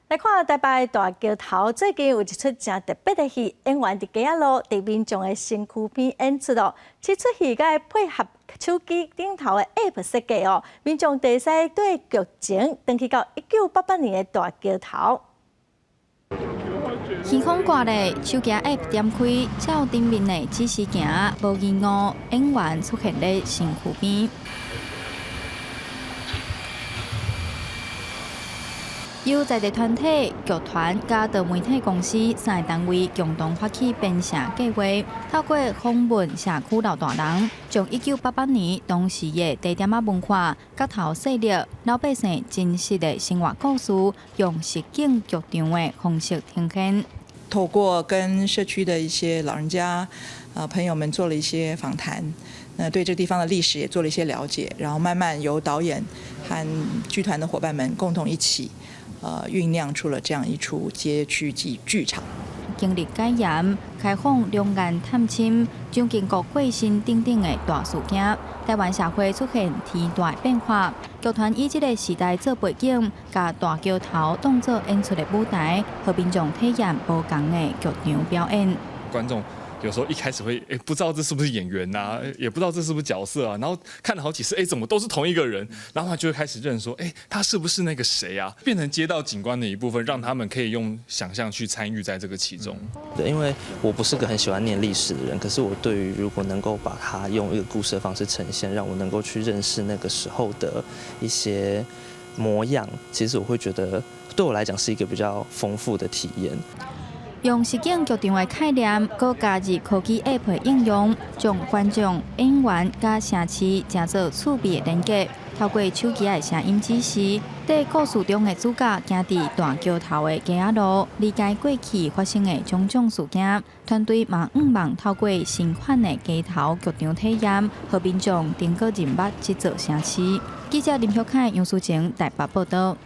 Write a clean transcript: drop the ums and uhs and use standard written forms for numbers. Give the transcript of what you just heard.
來看台北大橋頭，最近有一齣誠特別的戲，演員佇街仔路佇民眾的身軀邊演出哦。這齣戲佮配合手機頂頭的 App 設計哦，民眾會使綴劇情，轉去到1988年的大橋頭。耳孔掛咧，手機 App 點開，照頂面的指示行，無疑誤，演員出現咧身軀邊。由在地團體、劇團佮多媒體公司三个單位共同發起編寫計劃，透過訪問社區老大人，將1988年當時的地點仔文化、角頭勢力、老百姓真實的生活故事，用實景劇場的方式呈現。透過跟社區的一些老人家、朋友們做了一些訪談，那對這個地方的歷史也做了一些了解，然後慢慢由導演和劇團的夥伴們共同一起，醞釀出了這樣一齣街區劇劇場。經歷解嚴、開放兩岸探親、蔣經國過身等等的大事件，台灣社會出現天大的變化。劇團以這個時代做背景，共大橋頭當作演出的舞台，予民眾體驗無仝的劇場表演。觀眾有時候一開始會不知道這是不是演員啊，也不知道這是不是角色啊，然後看了好幾次，怎麼都是同一個人，然後他就會開始認說，他是不是那個誰啊？變成街道景觀的一部分，讓他們可以用想象去參與在這個其中。對，因為我不是個很喜歡念歷史的人，可是我對於如果能夠把它用一個故事的方式呈現，讓我能夠去認識那個時候的一些模樣，其實我會覺得對我來講是一個比較豐富的體驗。用實景劇場的概念，閣加入科技 App 的應用，將觀眾、演員佮城市成做趣味的連結。透過手機的聲音指示，綴故事中的主角行佇大橋頭的街仔路，理解過去發生的種種事件。團隊嘛向望透過新款的街頭劇場體驗，予民眾重閣認捌這座城市。記者林玉凱、楊淑晴台北報道。